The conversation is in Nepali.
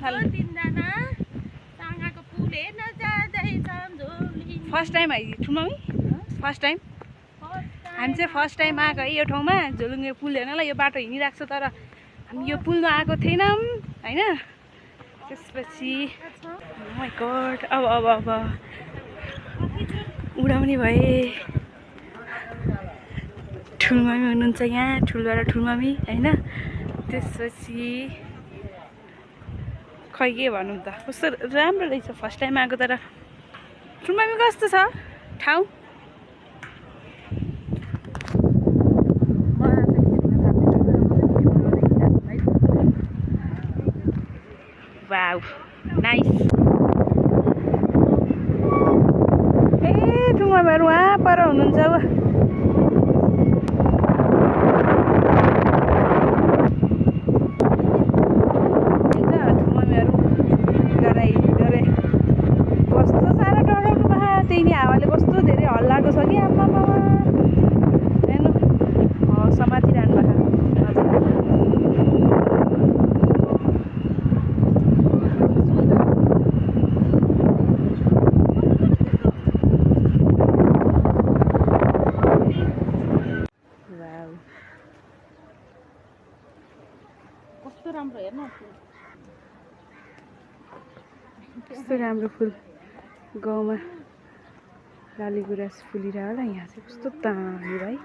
थाल्नु। फर्स्ट टाइम है ठुमामी? First time? हामी चाहिँ फर्स्ट टाइम आएको है यो ठाउँमा झोलुङ्गे पुल हेर्नलाई। यो बाटो हिँडिरहेको छ तर हामी यो पुलमा आएको थिएनौँ होइन। त्यसपछि माइ गॉड अब उडाउने भए। ठुलमामी हुनुहुन्छ यहाँ, ठुलबाट ठुलमामी होइन। त्यसपछि खै के भनौँ त, कस्तो राम्रो रहेछ फर्स्ट टाइम आएको। तर ठुलमामी कस्तो छ ठाउँ? Wow nice. ए ठुलमामीहरू वहाँ पर हुनुहुन्छ अब। कस्तो साह्रो डराउनु भए त्यही नि हावाले कस्तो धेरै हल्लाएको छ कि आम्मा हेर्नु समातिरहनु भएको। कस्तो राम्रो हेर्नु, कस्तो राम्रो फुल गाउँमा लाली गुराँस फुलिरह होला। यहाँ चाहिँ कस्तो दामी भाइ।